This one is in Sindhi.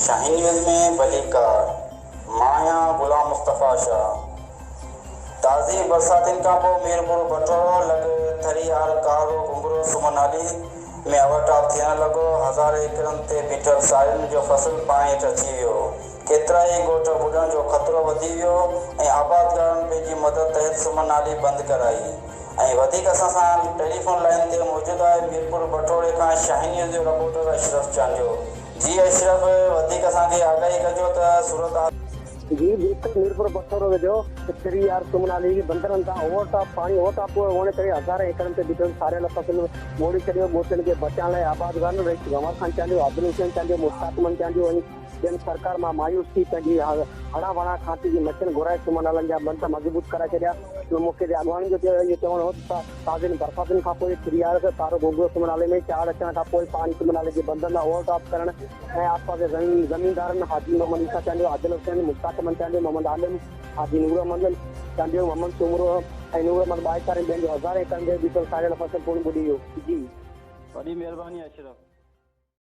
شاهين نيوز ۾ ڀليڪار، مان آهيان غلام مصطفيٰ شاهه. تازي برساتن کانپوء ميرپور بٺورو لڳ ٿري آر ڪارو گهنگهرو سمن نالي ۾ اوور ٽاپ ٿيڻ لڳو، هزارين ايڪڙن تي بيٺل سارين جو فصل پاڻي هيٺ اچي ويو، ڪيترائي ڳوٺ ٻڏڻ جو خطرو وڌي ويو ۽ آبادگارن پنهنجي مدد تحت سمن نالي بند ڪرائي. ۽ وڌيڪ اسان سان ٽيليفون لائين تي موجود آهي ميرپور بٺوري کان شاهين نيوز جو رپورٽر اشرف چانڊيو. جي اشرف وڌيڪ اسان کي آگاهي ڪجو ته صورتحال. جي بلڪل ميرپور بٺورو ويجهو ٿري آر سمنالي جي بندرن تان اوور ٽاپ پاڻي اوور ٽاپ هئڻ ڪري هزارين ايڪڙن تي بيٺل ساريل فصل ٻوڙي ڇڏيو ڳوٺن کي بچائڻ لاء آبادگارن رئيس گنوار خان چانڊيو، عادل حسين چانڊيو، مشتاق احمد چانڊيو ۽ ٻين سرڪار مان مايوس ٿي پنهنجي هڙان وڙان کانتي جي مشين گهرائي سمنالن جا بند مضبوط ڪرائي ڇڏيا. ان موقعي تي اڳواڻن جو اهو چوڻ هو ته تازين برساتن کانپوء ٿريار تارو گهنگهرو سم نالي ۾ چاڙهه اچڻ کانپوء پاڻي سم نالي جي بندن تان اوور ٽاپ ڪرڻ ۽ آسپاس جي زميندارن حاجي محمد عيسيٰ چانڊيو، عادل حسين، مشتاق احمد چانڊيو، محمد عالم، حاجي نور احمد چانڊيو، محمد سومرو ۽ نور احمد ٻائيتار ۽ ٻين جو هزارين ايڪڙن تي بيٺل ساريل فصل پڻ ٻڏي ويو. جي. وڏي مهرباني اشرف.